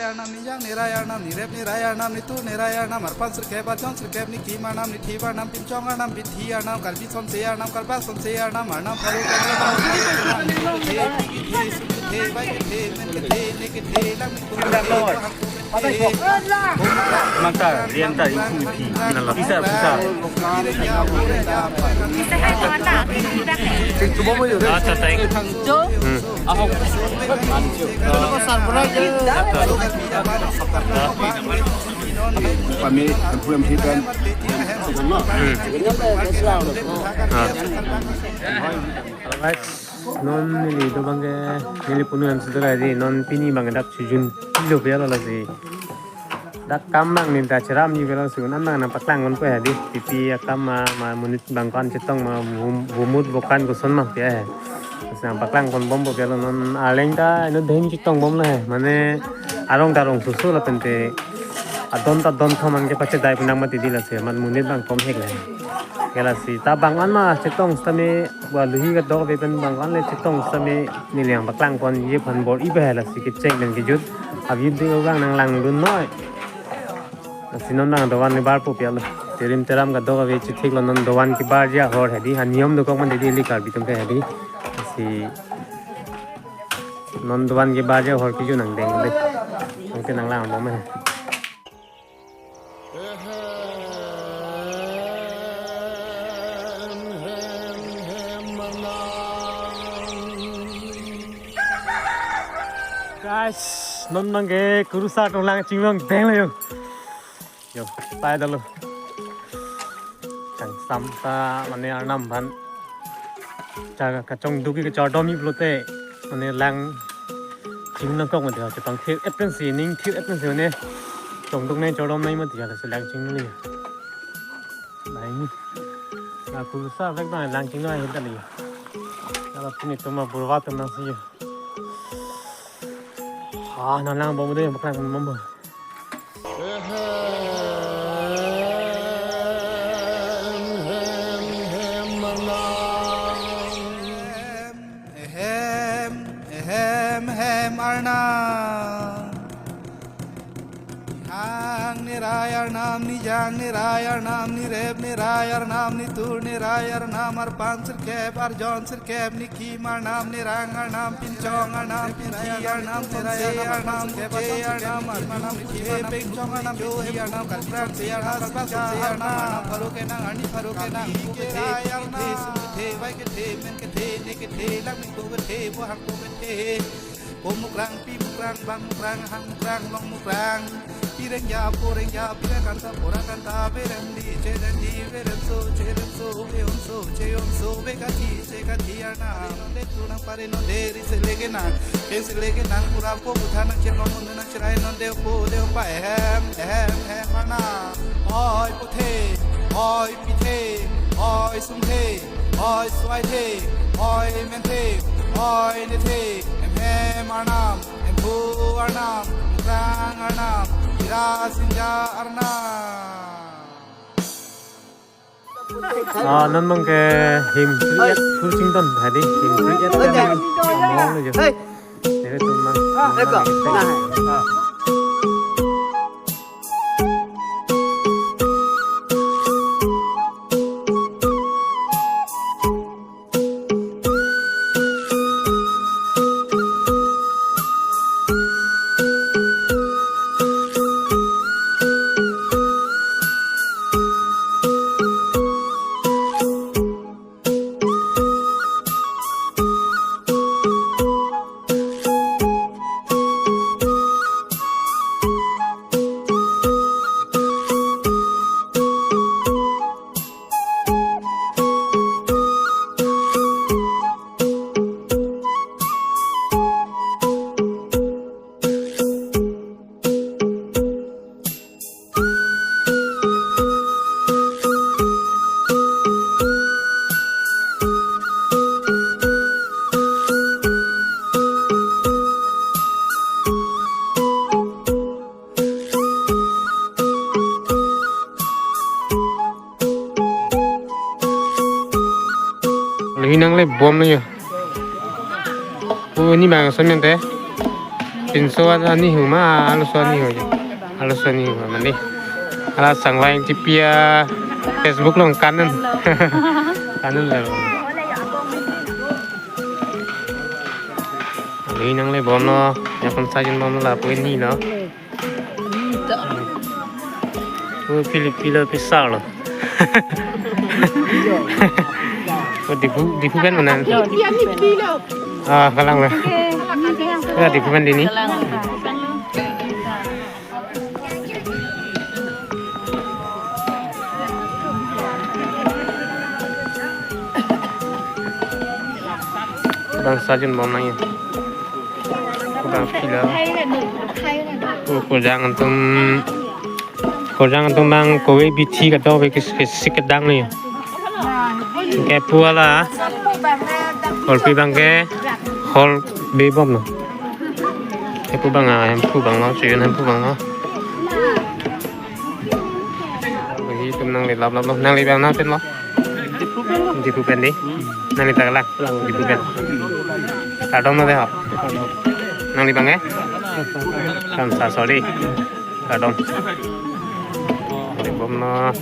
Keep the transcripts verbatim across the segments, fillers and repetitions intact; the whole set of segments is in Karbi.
Arnam, Nijang Nirai Arnam, Nirep Nirai Arnam, Nitur Nirai Arnam, Arpan Sirkep, Arjon Sirkep, Nikim Arnam, Nithip Arnam, Pinchong Arnam, Bithi Arnam, Karbi Sonse Arnam, Karbak Sonse Arnam, Arnam Pharuk Arnam, Arnam Kethe, Kethe, Sum Kethe, Bai Kethe, Men Kethe, Ne Kethe, Lang Kethe, Mangta, rian ta ingku ipi. Nalo. Bisa, bisa. Bisa hai, teman, tak? Acha, thank you. Hmm. Pamit, pamit, pamit. Hmm. Ah. Alright. Non neli do abang ke, neli punu an sudah di, non pini abang dak sujun kilo biar lasi. Dak kam abang ni dak cheram ni biar lasi, non abang nangpaklang kon po ya di, pipi akam ma, ma monit abang ko-an chetong ma, bum-, bumut bokan koson ma pi ya. Terus nangpaklang kon bom po biar non arleng ta, ino deng chetong bom la he. Mane arong ta arong susu lapen te adon ta adon thaman ke pachedai pu nang mati di lasi, man monit abang kom hek la he. Ke lasi ta abang an ma chetong sitame, ba luhi kadokave pen abang an le chetong sitame neli nangpaklang pon ye aphan bor-i ba he lasi kecheng pen kejut. Abi de abang nanglangdun noi. Lasi non abang dovan ni bar po pi ya lo. Terim teram kadokave chethik lo, non dovan kebarji ahor he di. Ha niyom dokok mati di ili Karbi atum ke he di. Lasi non dovan kebarji ahor kejun nangdeng de. Anke nanglang bom he. Guys, non abang ke kurusar atum lang chinglong deng lo yo. Yo, pai dalo. Kangsam ta mane arnam aphan. Cha kachongduk kachardom-i pulote mane lang chingnangkok mati, chepangthir-et pensi, ningthir-et pensi mane chongduk nai chardom nai mati, lasi lang chingnang li. Nai ni. Na kurusar vek abang lang chingnang ahin ta li. Kalau pini tuma burwa tuma si. Ah, nanglang bom de, paklang bom. Ahem, ahem, ahem, Arnam. Nihang Nirai Arnam, Nijang Nirai Arnam, Nirep Nirai Arnam, Nitur Nirai Arnam, Arpan Sirkep, Arjon Sirkep, Nikim Arnam, Nirang Arnam, Pinchong Arnam, Pinthi Arnam, Sonse Arnam, Kuche Arnam, Arnam Nikim Arnam, Pinchong Arnam, Pinthi Arnam, Karbi Sonse Arnam, Karbi Sonse Arnam, Arnam Pharuk Enang, Arni Pharuk Enang, Pu Kethe, Pi Kethe, Sum Kethe, Bai Kethe, Men Kethe, Ne Kethe, Lang Mingko Kethe, Bohang Ko Kethe, Ko Mukrang, Pi Mukrang, Bang Mukrang, Hang Mukrang, Long Mukrang, Pi Rengja, Po Rengja, Pi Rakanta, Po Rakanta, Beremdi, Cheremdi, Beremso, Cheremso, Beonso, Cheonso, Bekathi, Chekathi Arnam, non de tu nang pare non de ri se leke nang, ke se leke nang pura po butha nang chen non mun nang cherai non de po de pa ahem, ahem, ahem Arnam. Oi Puthe, oi Pithe, oi Sungthe, oi Suaithe, oi Menthe, oi Nethe, ahem, ahem Arnam, ahem Phu Arnam, Mukrang Arnam, Ira Sinja Arnam. Ah, non abang ke him three eight full chington hadi, him three eight kan mong lo jo. Hey. Nere tum mang. Ah, eko. Nah. Lo hinang le bom lo yo. Oh, ini bang son mente. Pinso an ani hu ma, arloso ani hu. Arloso ani hu ma mane. Hala Sangvai Ingtipi a Facebook along kanun. Kanun lo. Ini nanglebomlo, ya kon sajin bomlo lapu ini lo. Oh, Philippine lo, pisar lo. Oh, Diphu, Diphu pen mana? Ah, kalang lo. Ya, Diphu pen dini. Bang sajin bom nangji. Bang pilo. Oh, kojang atum, kojang atum bang kove bithi kadokave ke, ke sik kedang ni. Ke pu hala. Hol pi bang ke hol bebom lo. Ke pu bang, ah, hem pu bang lo, suyun hem pu bang lo. Lake itum nangle lap lap lo. Nangle bang nang pen lo. Diphu pen di. Nangle ta kalang. Diphu pen. Kardom lo de ho. Nangle bang eh? Kam sa, sorry. Kardom. Bom lo.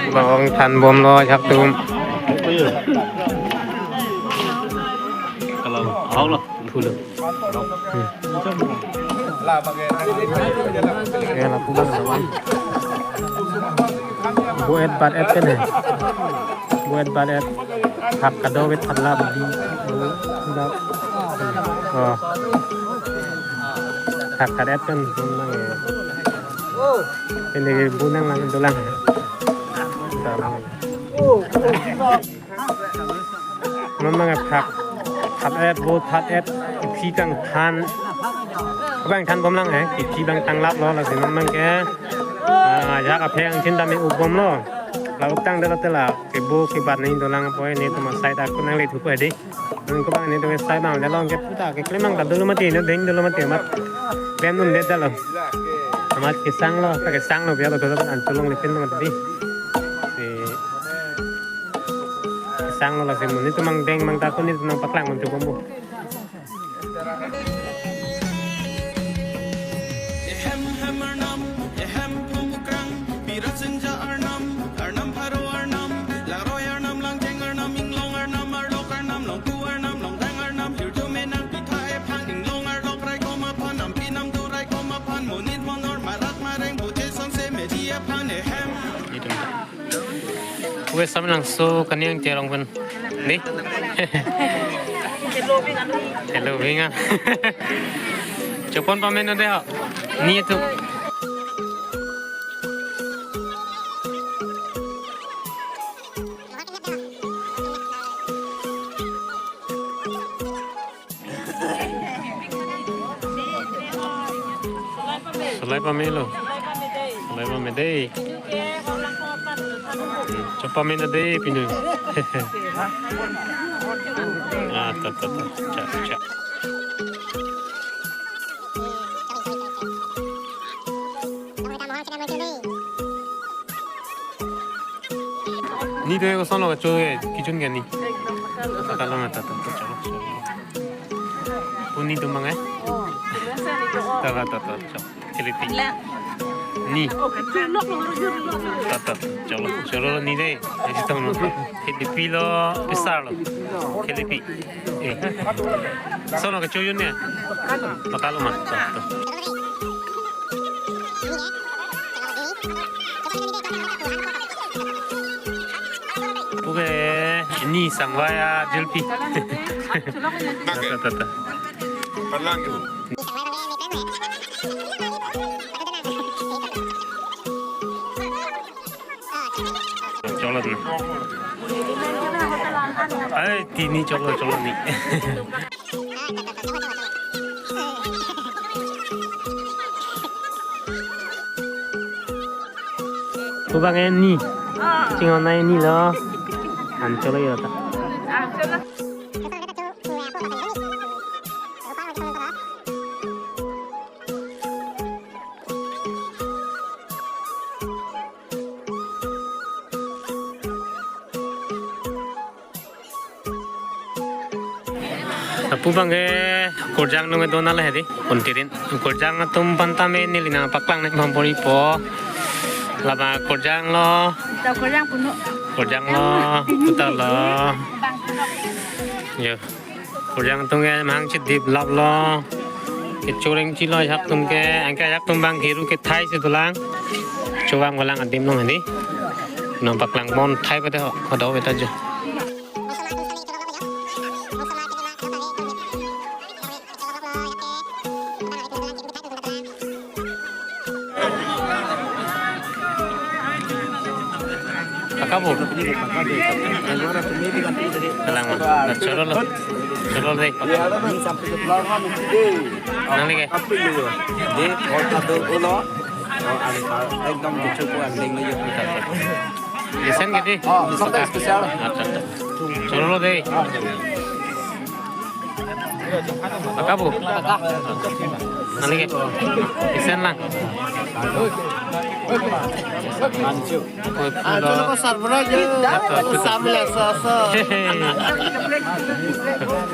Bang ong than bom lo ajak atum. Kalau hau lo. Phulo. Hmm. Ya, lapu bang lawan. Bo et bat et pen he. Bo et bat et. Hak kadokave than lap di. Bo, bo. Oh. Hak kadet pen bang ya. Ini ke bunang lang dolang. Dolang. Non bang phak, phak et, bo phak et, iphi kangthan. Bang than bom lang eh, iphi bang tanglap lo, lasi non bang ke, ah, ajak aphe angthin dam-i-up bom lo. La uktang delo tela, ke bo ke bat nangji dolang apot, netum asai ta ko nangle thupo di. Non ko bang netum asai bang delo ke puta ke klemang ta dolo mati, no deng dolo mati amat. Klem nunde delo. Amat kesang lo, ta kesang lo, bialo ko an tulong lepin bang di. Si sang lo lasi mo netum mang deng mang ta ko netum nangpaklang man tu bombo. Ehem hem arnam, ehem phumukrang, pirasinja arnam, arnam pharo arnam, laroi arnam, langjeng arnam, inglong arnam, arlok arnam, longku arnam, longdang arnam, hirjume nangpitha ephan, inglong arlok raikom aphan, nampi namdu raikom aphan, monit monor marak mareng, buje sonse meji aphan, ehem. Pu Samelangso Kaniang Terong pen. Ni? Hello, bingan. Chopon pameno de ho. Ni tu. Solai pamelo. Solai pame dei. Hmm, chopamena dei pinu. Ah, ta, ta, ta. Cha, cha. Ni to ko sono ka cho ke, kichun ke ni. Pakalo na ta ta ta, chalo, chalo. Pu ni tum bang eh? Ta ta ta ta, chalo. Khelepi. Ni. Ta ta ta, chalo, chalo ni de. Isi tong lo. Khelepi lo, pisar lo. Khelepi. Eh. Sono ke cho yun ne? Pakalo ma. Ta ta. Pu ke ni Sangvai a jilpi. Ta, ta, ta, ta. Choklo na. Ai, tini choklo, choklo ni. Pu bang eh ni. Chinghon nai ni lo. An cholo yo ta. Lapu bang ke Korjang nung dona le hedi, kuntirin. Korjang atum pantame neli nangpaklang nang bhampori po. Lama korjang lo. Ita korjang puno. Korjang lo, puta lo. Bang puno. Yo. Korjang atum ke mahang chit dip lap lo. Kechoreng chilo ajak atum ke, anke ajak atum bang kiru kethai si dolang. Chobang balang adim nung hedi. Nangpaklang bon thai pete ho, hodo pete jo. Pakabo. Kalang ma. Choro lo. Choro lo dei. Nang lagi. Ekdom lucu ko, ang ding na yun. Isen ke dei? Oh, something special. Acha, acha. Choro lo dei. Pakabo. Nang lagi. Isen lang. Oi, pulo. Acha, ko surprise. Acha, acha. Samle so so.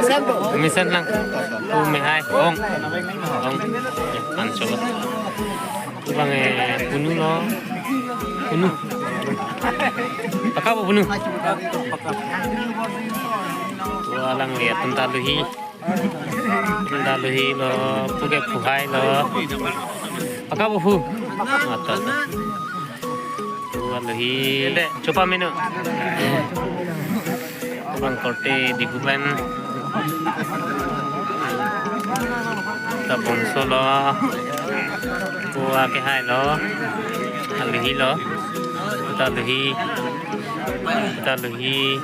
Isen bo. Mesen lang. Pu mehai. Ong. Ong. Pancho. Bang, eh, punu lo. Punu. Pakabo punu. Pu alangli atum ta luhi. Atum ta luhi lo, pu ke pu hai lo. Pakabo pu. Ato. Pu aluhi. Dei, chopa menu. Bang korte dihuban. Ta bongso lo. Pu akehai lo. Aluhi lo. Ta luhi. Ta luhi.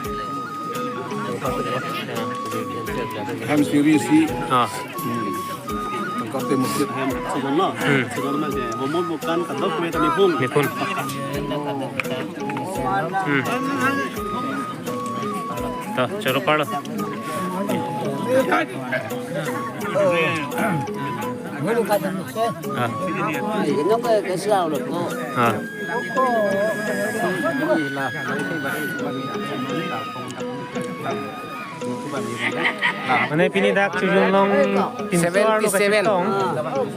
Ham siri si. Ah. Hmm. Tangkap te mesti ham. Sebenarnya, Hmm. sebenarnya, momon bukan kedok me tani pun. Ni pun. Hmm. Toh, choro palo. Ah. Ah. Mane pini dak chojun long pinso arlo seventy-seven. Kachetong.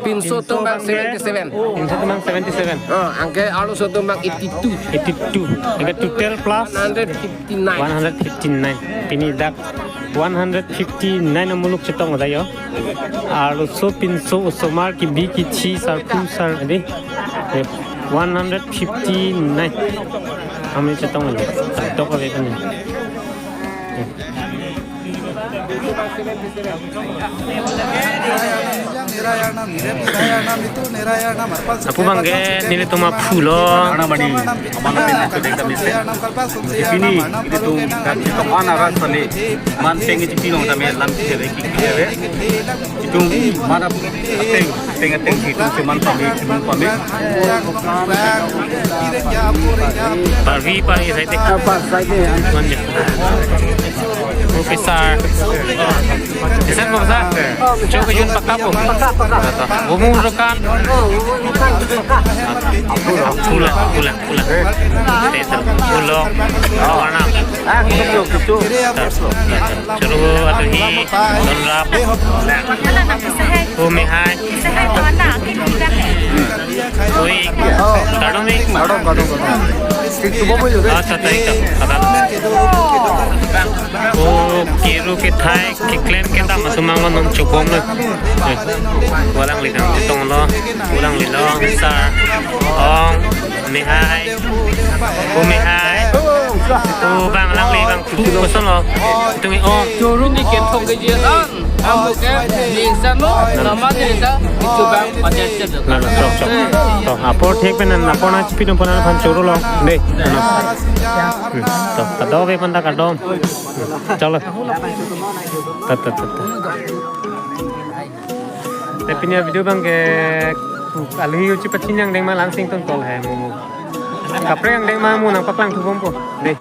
Pinso atum bang seventy-seven. Pinso atum bang seventy-seven. Ah, anke arloso atum bang eighty-two. Eighty-two. Anke total plus one hundred fifty-nine. One hundred fifty-nine. Pini dak one hundred fifty-nine amuluk chetong ada yo. Arloso pinso osomar kibi kithi sarpu sar adi. One hundred fifty-nine. Kami chetong adi. Tok ave kami. Lapu abang ke nelitum aphu lo. Mana mani, abang ke nelitum aphu lo. Pini, nelitum, kan, kita mana rasa ni, man teng itu pinong kami, lam kita lagi kita. Itum mana ateng, ateng, ateng itum seman pamit, seman pamit. Parvi, parvi, sai te. Apa, sai te, ya? Manja. Professor. Professor, professor. Chojun pakabo. Pakabo, pakabo. Bumu rokan. Pula, pula, pula. Te, te. Pulo. Warna. Ah, gitu, gitu. Choro aluhi, donrap. Pu mehai. Oi, kardom ik. Kardom, kardom, kardom. Tik tu bobo jo. Ah, tata ik, tata. O, kiru kethai, keklem kedam atum abang non chobom lo. Eh, pu alangli nangchetong lo, pu alangli lo, sar, ong, mehai. Pu mehai. Pu bang alangli bang pu koson lo. Itum ke ong. Choro ni kethok ke je an. Ambo ke desa no, nama desa, itu bang pada cedek. Nah, nah, sok, sok. Sok, apor thek pen apor nangchipidun pon aphan choro lo. Dei. Nah. Hmm. Sok, kado be panta kado. Hmm. Chalo. Tat, tat, tat, tat. Te pini avideo abang ke aluhi uchi pachin angdeng ma langsing ton tol hai mo. Kaprek angdeng ma mo nangpaklang thubom po. Dei.